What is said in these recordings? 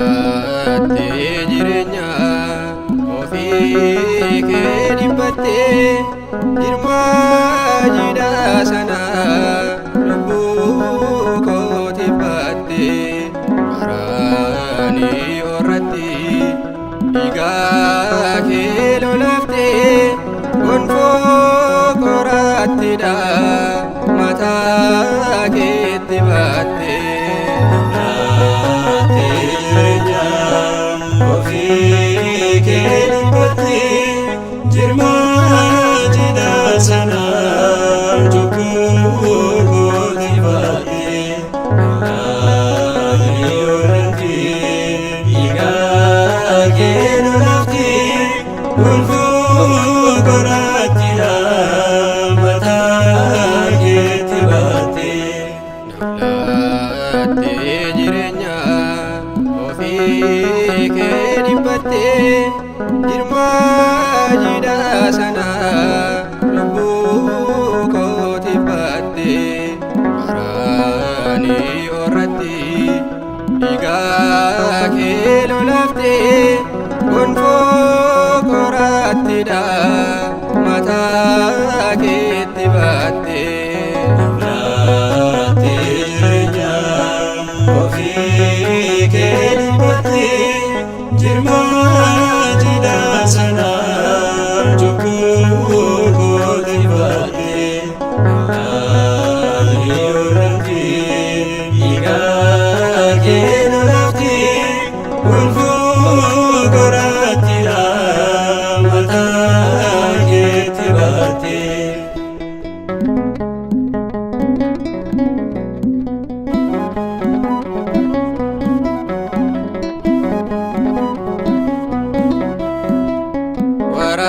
Laattee jireenya ofii kee dhiphattee jirmaa jiidhaa sana lubbuu kootiif baattee karaanii irratti dhiigaa kee lolaaftee gonfoo qoraattidha mataa keetti baattee. Laattee jireenya ofii kee dhiphattee jirmaa jiidhaa sana cubbuu kooti baattee karaanii irratti dhiigaa kee lolaaftee gonfoo qoraattiidha mataa keetti baattee. Laattee jireenya ofii kee dhiphattee jirmaa jiidhaa sana lubbuu kootiif baattee karaanii irratti dhiigaa kee lolaaftee gonfoo qoraattidha mataa keetti baattee. Laattee jireenya ofii kee dhiphattee jirmaa jiidhaa sana cubbuu kooti baattee karaanii irratti dhiigaa kee lolaaftee gonfoo qoraattiidha mataa keetti baattee.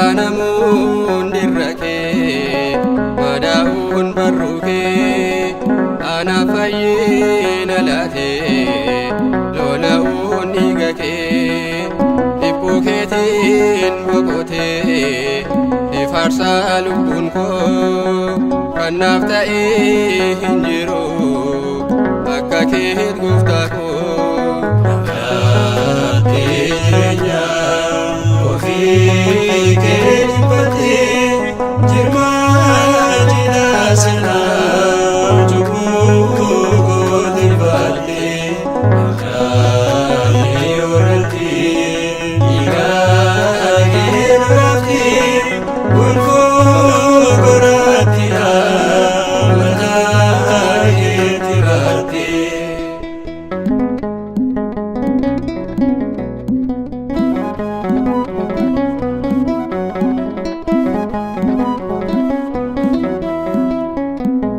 Waraanamuun dirra kee madaa'uun barruu kee anaaf fayyina laatee lola'uun dhiiga kee dhiphuu keetiin boqotee si faarsaa lubbuun koo kan naaf ta'ee hin jiru akka keet gooftaa koo. Laattee jireenya ofii kee dhiphattee jirmaa jiidhaa sana cubbuu kooti baattee karaanii irratti dhiigaa kee lolaaftee gonfoo qoraattiidha mataa keetti baattee.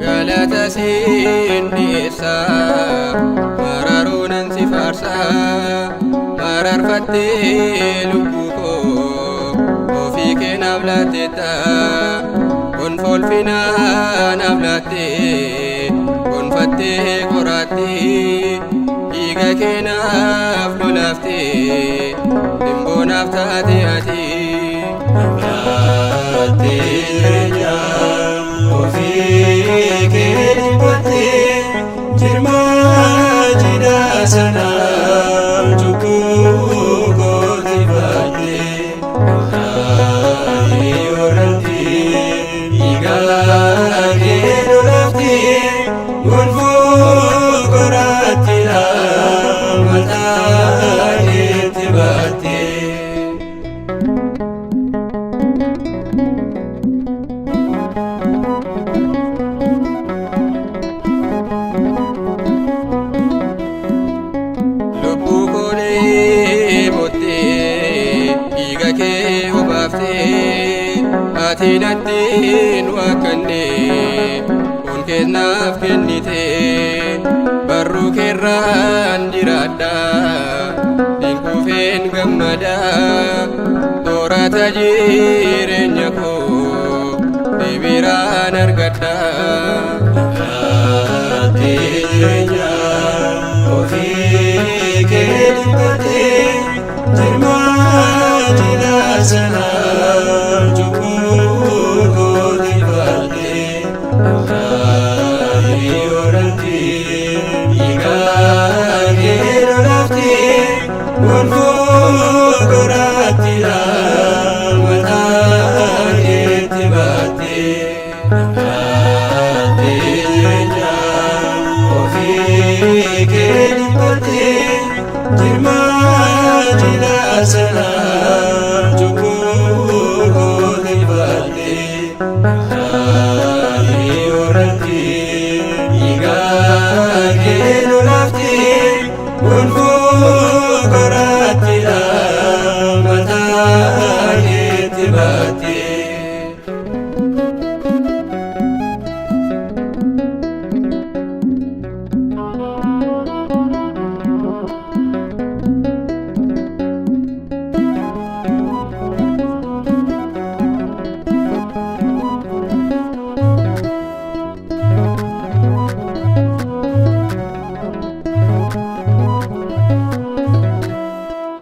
Galata siin dhiyeessa mararoonan si faarsa mararfattee lubbuu koo ofii kee naaf laatteetta gonfoo ulfinaa naaf laattee gonfattee qoraattee dhiiga kee naaf lolaaftee simboo naaf taate ati. Laattee jireenya ofii kee dhiphattee jirmaa jiidhaa sana cubbuu kooti baattee karaanii irratti dhiigaa kee lolaaftee gonfoo qoraattiidha mataa keetti baattee. Lubbuu koolee boottee dhiiga kee obaaftee ati nattiin waaqanne foon kees naaf kennite barruu keerraan jiraadha hin kufeen gammada. Soorata jireenya koo deebiraan argadha. Laattee jireenya ofii kee dhiphattee jirma jila sana cubbuu kooti baattee Qaaliyyoo irratti dhiigaa kee lolaaftee gonfoo qoraattiidha mataa keetti baattee Laattee jireenya ofii kee dhiphattee jirma jila sana cubbuu kooti baattee Qaaliyyoo irratti dhiigaa kee lolaaftee gonfoo qoraattiidha mataa keetti baattee.